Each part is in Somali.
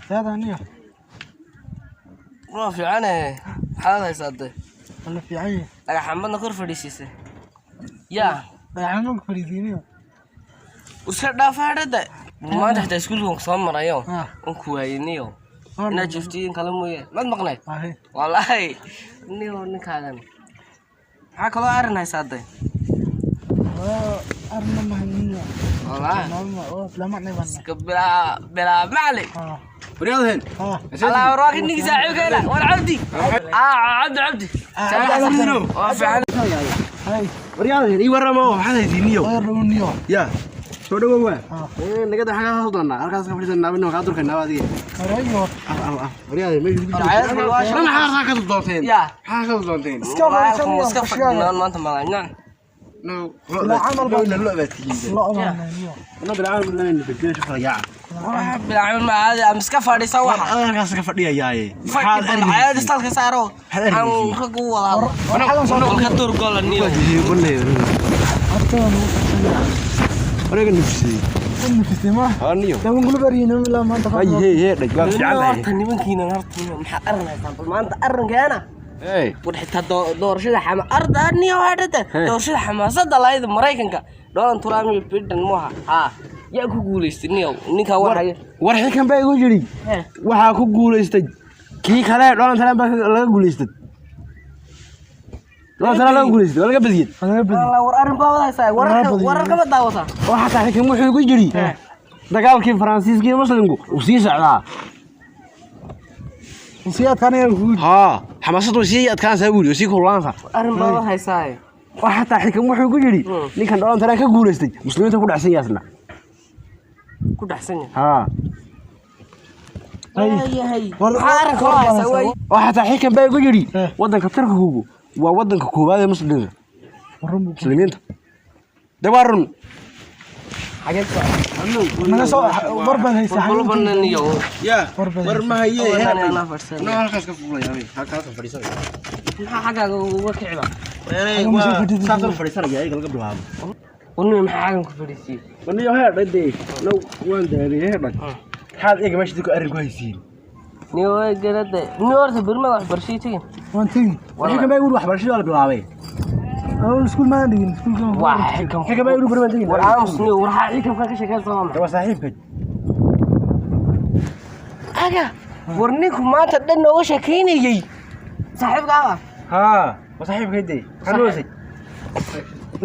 Saadaniyo. Waa fiicane, maxaad haysaa de? Wala fiican yahay. Dhagaxamadna kor fadhiisiisay yaa? Dhagaxamo ku fadhiisiinayo. Iska dhaafa hadhada. Maanta xitaa iskuulka waan soo marayo. Ah. Waan ku waayeniyo inaad joogtiin kale mooye, maad maqnayd? Ahe. Wallaahi niyo, ninkaagan maxaa kaloo arrin haysaa de? Waa arna mahaniyo. Wallaahi. Maalma oo lama nibana. Iska bilaa bilaa macli. Ah. Waryadaheen. Ah. Allah, war waa ninkii saaxiibkeena, war Cabdi, ah, Cabdi, Cabdi. Waa fiican. Hay. Waryadaheen, ii warramo, maxaad haysiiniyo? Waa runiyo. Ya soo dhawow waa. Ah. Nagada xaggaa soo doonaa, halkaas ka fadhiisanaa, bino kaa durkaynaa adiga. Harayo. Af af af, waryadaheen, meesha ku Warcayadka waa jirta maxaa ka doonteen? Ya. Maxaa ka doonteen? Iska fadhiisan. Iska fadhinaan maanta malanyaan. No. Bilaa camal baa- lo baa tihiin. Lo amaniyo. No, bilaa camal lana bedel shaqada yaaca. Waxa bilaa ma caadi am iska fadhiisa waxa. Adiga halkaas ka fadhiyayaaye. Maxaad caadi istalka saaro. Maxaad arrin aan haysiin? Rag u wada hadlo. War soo walka durgola niyo. Horta Wareega nufisay. nufisay ma? Aniyo. Dawan gulu bariino ilaa maanta. Ay hey hey, dhag waa fiican tahay. Horta nimankiina, horta maxaa arrin haystaan bal maanta arrinkeena? Hey. War xitaa doorashada xama arda niyo hadhada. Hey. Doorashada xamaasadda lahayd Maraykanka, Donald Trump iyo Biden muha ha yaa ku guulaystay niyo ninka war haya? War xikan baa igu jiri. Waxaa ku guulaystay kii kale, Donald Trump baa laga guulaystay. Donald Trump laga guulaystay, waa laga badiyay. Laga badi. Wallah, war arrin baa wada haysaa, wararka. Badiyay. Wararka ma daawataa? Oo xataa xikan wuxuu igu jiri dagaalkii Faransiiska iyo Muslimku uu sii socdaa. Siyaadkan ku. Haa, xamaasaddu way sii adkaanaysaa buuri, way sii kululaanaysaa. Arrin baa wada haysaa. Oo xataa xikan wuxuu igu jiri ninkan Donald Trump ka guulaystay muslimiinta ku dhacsan yahay asna. Ku dhacsan yahay. Haa. Waayahay. War- maxaa arrinka wada haysaa waay? Oo xataa xikan baa igu yidhi Eh. waddanka Turkigu waa waddanka koowaad ee muslimka. Warun buu. Muslimiinta de waa run. Naga soo war baan haysaa. Walbana niyo. Ya. War baan War ma haye. Walbana anaa fadhisan. No, halkaas ka fuulaya, halkaas ka fadhiisanaya. Maxaa xaggaaga uga kiciba? Saasaan fadhiisanaya iyaga laga bilaabo. Warniyo, maxaa xaggan ku fadhiisiyey? Waniyo heedhay dee, no, waan daalay heedhay. Maxaad iyaga meesha ku arrin ku haysiin? Niyo way garada niyo, horta bermada waxbarashadii tegin. Waan tegi. Xikan baa igu yidhi waxbarashadii waa la bilaabay. Oo iskuul ma dhigin iskuulka. Waa xikam. Xikan baa igu yidhi bermaan tegin. War aamus niyo, war xaa xikamka ka sheekaysa waa maxay? Waa saaxiibkay. Aga war ninku maanta dhan nooga sheekaynayey saaxiibkaaga. Haa, waa saaxiibkay dee, maxaa noo haysay?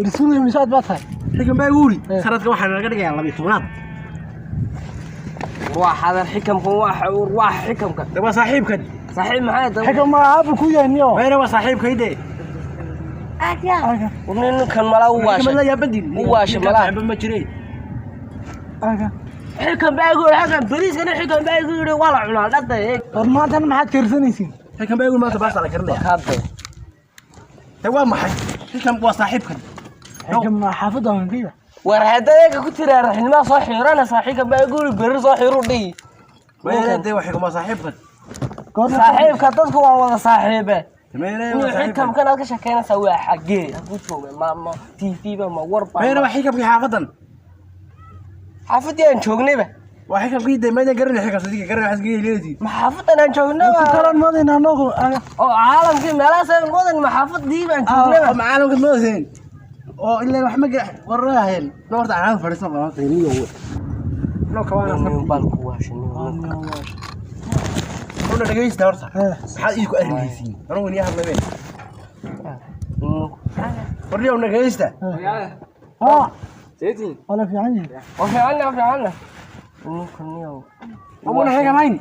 Iskuulka misaad baa tahay. Xikan baa igu yidhi sanadkan waxaa naga dhigayaa 12aad. Waa xadar xikamkan, waa war waa xikamka. De waa saaxiibkay. Saaxiib maxay tahay? Xigga ma aabu ku yahay niyo. Mayna, waa saaxiibkay dee. Aga war ninkan malaa u waashay. La yaabadin. U waashay malaa. Saaxiibba ma jiray. Aga. Xikan baa igu yidhi, xakan bariiskana xikan baa igu yidhi waa la cunaa dhadda. War maanta maxaad karsanaysiin? Xikan baa igu yidhi maanta baasta la karinaya. Hadda. De waa maxay? Xikan waa saaxiibkay. Xigga ma xaafadda waan ka yahay. War hadda eega ku tiraa raxnimaa soo xiiranaysaa, xikan baa igu yidhi berri soo xiiru dhihi. Mayna dee, waa xikan, waa saaxiibkay. Goorma Saaxiibka dadku waa wada saaxiibe. Mayna Inuu waa saaxiibkay. Xikamkan aad ka sheekeynaysaa waa xaggee ku jooga? Ma TV ba, ma war ba? Mayna, waa xikamkii xaafadan. Xaafadii aan joognayba. Waa xikamkii dee, mayna garanay xikam sadiga garanay waxaad iskaga yeelaysiin. Ma xaafadan aan joognayba? Ku kalan madayna anagu aga. Oo caalamkii meelahaas aan wadan, ma xaafadii baan joognayba? Oo macaalamka moodeen oo ilaa wax ma waraheen no, horta aan fadhiisan baa horta niyo no kawaana. Nin baan ku waashay. Una dhageysta horta. Eh. Maxaad ii ku arrinaysiin? Anigu niyo hadlameen. War niyo, dhageysta. Ah. Seetin. Wala fiican yahay. Waa fiicanna, waa fiicanna ninka niyow. Amuna xigamayn.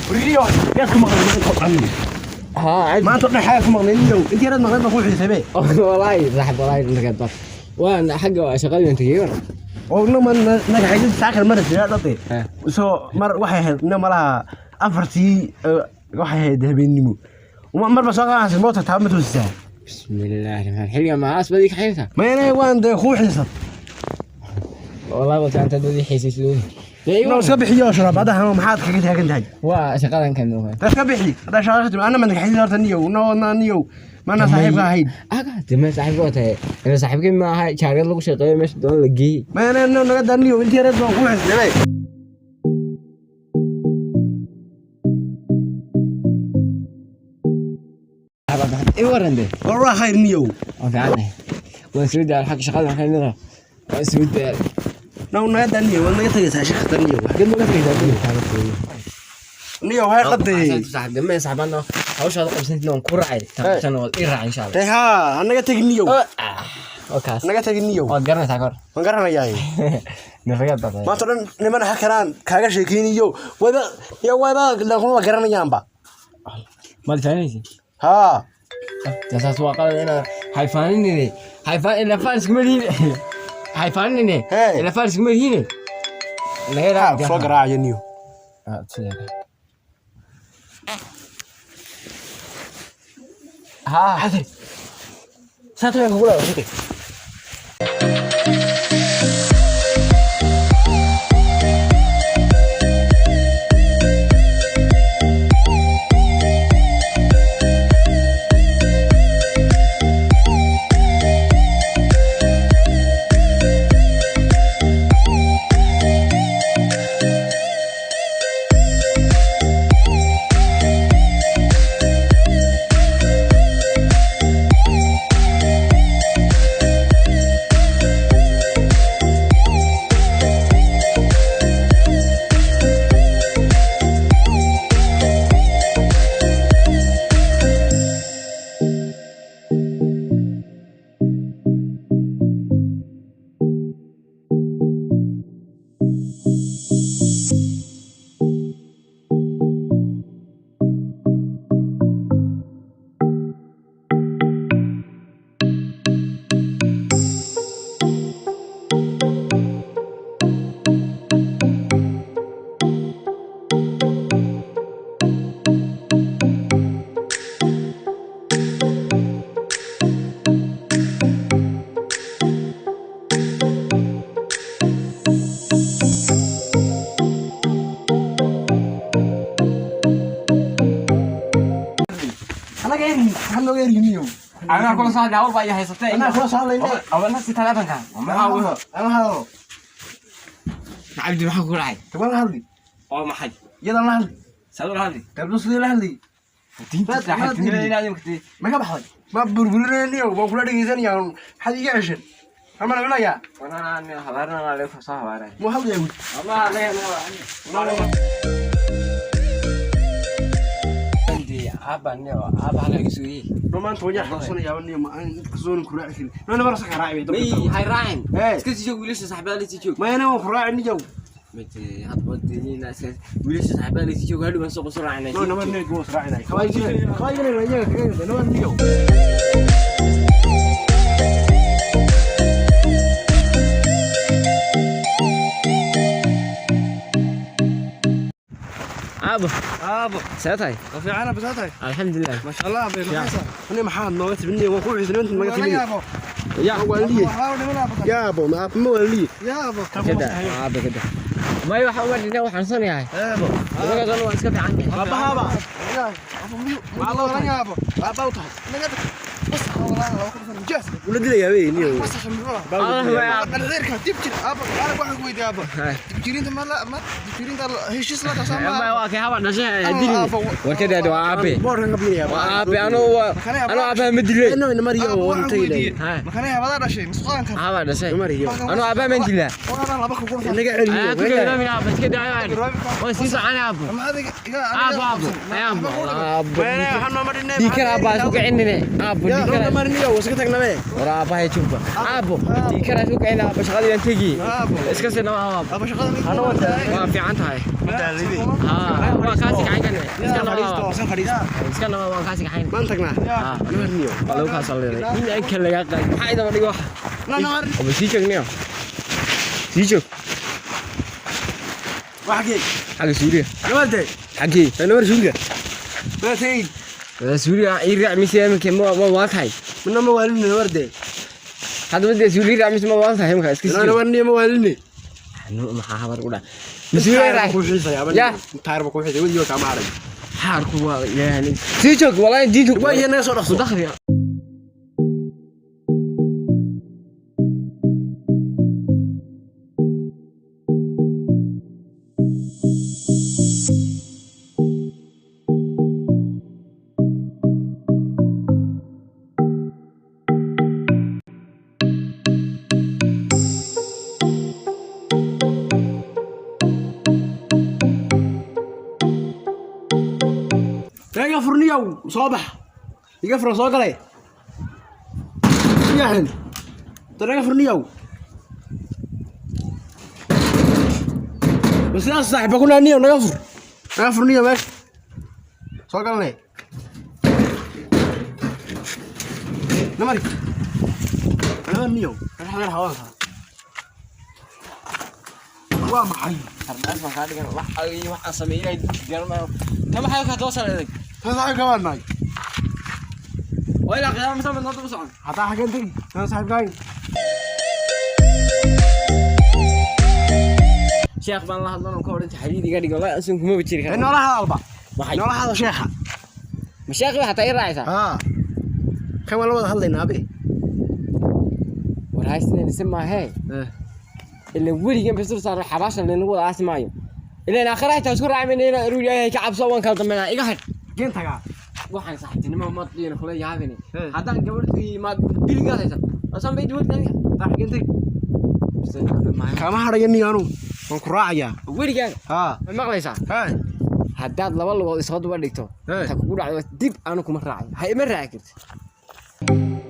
Warniyo, yaad ku maqlay maanta oo dhan? ها. Maanta oo dhan xayaa ku maqlay niyow, intii yaraad maqlayd baan kuu xiisaybee. والله صاحب، والله انك بس وانا حق شغال تغيير. Oo nama nagaxaysa saakar mar sidaa dhade. Eh. Soo mar waxay ahayd na malaha afartii, waxay ahayd habeennimo, marba soo qaadaysa moota taaba ma toosisaa. بسم الله الرحمن الرحيم، ما عاس بديك حيثها. Mayne, waan dee kuu xiisad. والله قلت انت بدي حيسيسوني. No iska bixiyo sharaabadahan maxaad kaga taagan tahay? Waa shaqadan kan nuuga. Iska bixi. Hadda shaqada timi ana man xidid horta niyow no na niyow mana saaxiibka ahayn. Aga dema saaxiibka waa tahay. Ina saaxiibkay ma aha jaariyad lagu shaqeeyo meesha doon la geeyey. Ma ana no naga daa niyow intii yareed baan ku xisnay. I waran de. War khayr niyow. Waa fiicannahay. Waan soo daal xagga shaqada waxaan leedahay. Waan soo daal. No naga daa niyow waad naga tagaysaa shaqada niyow. Xaggeed naga tagaysaa Niyow hay qaday. Saaxiib dema saaxiibana hawshaada qabsantid waan ku raacay. Tan waad ii raacay insha Allah. Tay ha naga tagi niyow. Wakaas. Naga tagi niyow. Waad garanaysaa kor. Waan garanayaa. Nafagaad baad. Maanta dhan niman ha karaan kaaga sheekeynayo wada iyo wada laguma garanayaanba. Maad fahanaysi? Haa. Taas waa qalad inaa hayfaaninine. Hayfaan ila faan iskuma lihin. Hayfaaninine. Hey. Ila faan iskuma lihin. Naga Ha soo garaacaya niyow. Ah, sidee. Ha, hadir. Saatay kugu leeyahay. Anaga erin maxaa nooga erin niyow? Anaa kula soo hadlay baa haysatay. Anaa kula soo hadlaynay. Awalna si taleefanka. Ana hadlo. Cabdi maxaa ku dhacay? Taban la hadli. Oo maxay? Iyadan la hadli. Saad la hadli. Gabdho sidii la hadli. Diinta saaxiibtinimada inaad imkatay. Ma ka baxday? Ma burburinaya niyow waan kula dhegeysanayaa maxaad iga ceshan? Ama la cunayaa? Wanana nin habaarna la soo habaaray. Muu hadlayaa weli? Ama hadlay. Aabba niyo aabba halka sugayay. No maanta waan xasuusanayaa niyow ma aan inta kasoo ku raaci karin. No namar sax raaci bay. May hay raacin. Hey. Iska sii joog wiilasha saaxiibada la sii joog. Ma ana waan ku raaci niyow. Mid hadba diinina iska wiilasha saaxiibada la sii joog hadhow baan soo qosol raacinay. No namar niyow goos raacinay. Kawaayigina kawaayigina iyaga kaga namar niyow. Aabbo Aabo. see tahay? Waa fiican aabo saa tahay. Alxamdulilah. Masha Allah aabo maxaa Ani maxaad nooga tibinay waan ku xisnay inta naga tibinay. Aabo. Ya waan liye. Waxaa u dhiman aabo. Ya aabo ma aabo ma waan liye. Ya aabo. Kada aabbo kada. May waxa uma dhinaa waxaan sanayahay. Aabo. Adiga doon waa iska fiican tahay. Aabbahaaba. Ya aabo miyu. Ma aabo. Aabba u tahay. Naga tag. Bas walaal laba kun sano jees. Ula dilayaa wey niyow. Bas shamiro. Allah ma aabbo. Dhallinyarka dib jir aabo anaga waxaan ku weydiiyay aabo. Dib jirinta ma la ma dib jirinta heshiis la tasaa Ma ma. waa kay haba dhashay dilin. War kada waa aabe. Boorkan ka bilayaa. Waa aabe anuu anuu aabaha ma dilay. No namar iyo waan tagay. Ha. Makanay habada dhashay misqaanka. Haba dhashay. Namar iyo. Anuu aabaha ma dilaa. Waa laba kun kun. Naga celiyo. Ku kale mina aabbo iska daayo aan. Waa sii soconay aabbo. Ma adiga iga Aabbo aabbo. Aabbo. Aabbo. Waxaan noo marinay. Dhiikar aabba isku kicinine. Aabbo No dhiikar. namar niyow iska tagnabe. War aabbahay jooga. Aabbo dhiikar isku kicin aabbo shaqadii baan tegi. Iska sii nama aabbo. Aabo shaqada Waa fiican tahay. Ha, waa kaasi kaxayn karne. Iska nama aabbo. Iska nama waan kaasi kaxayn. Maan tagnaa. Ha. Namar niyow. Waa lagu kaasoo leedahay. In aan kale laga qaad. Maxaa idaba dhigo wax? Oba sii joog niyo. Sii joog. Wax kee. Xagga Suuriya. Namartay. Xaggee? Namar suuliga. Ma tagay. Suuriya ii raac mise iminka ma waa tahay. Mina ma waalin namartay. Hadda ma dee Suuriya raac mise ma waa tahay iminka iska sii joog. Namar niyo ma waalin. Maxaa habar u dhac. Ya. Taayir baa ku xiisaya, weligiiba kaama haray. Xaarku waa yani sii joog, walaahi diintu. Waa iyo naga soo dhaqso. Dakhliga. Iga furniyow, soo bax. Iga furo, soo galay. Yaxin. Iga furniyow. Bas sidaas saaxiibba ku naaniyow, naga fur. Naga furniyow meesha. Soo galnay. Namari. Naga niyow. Naga hawanka. Waa maxay? Harnaas baan kaa dhigan wax ay wax aan sameeyay garanayo nama xayo ka doo sare adag. Tan saaxiibka waan nahay. Waa ilaa qiyaama misaan noo daba socon. Hataa xageen tegi. Tan saaxiibkaaga. Sheekh baan la hadlan oo ka odhan xadiid iga dhigo, wallahi asun kuma jiri karo. Noola hadalba. Maxay? Noola hadal sheekha. Ma sheekh waxaa taa i raacaysaa? Haa. Kan waan la wada hadlaynaa abe. War haysteen ise maahee. Ilan weligan basur saaran xabaashan laynagu wada aasi maayo, ilan aakhira xitaa isku raaci mayna inaan inuu Ilaahay ka cabso, waan kala dambeynaa, iga xidh. Geen tagaa. Waxaan saaxiibtinimo ma diina kula yaabine haddaan gabadh yimaad biligaas haysan asaan bay dawladda aniga. Geen tag. Kama hadhayo niyo anu. Waan ku raacayaa. Weligaaga. Haa. Ma maqlaysaa? Haa. Haddaad laba lugood isoo duba dhigto, ta kugu dhacdo dib anu kuma raacayo, ha ima raaci kartid.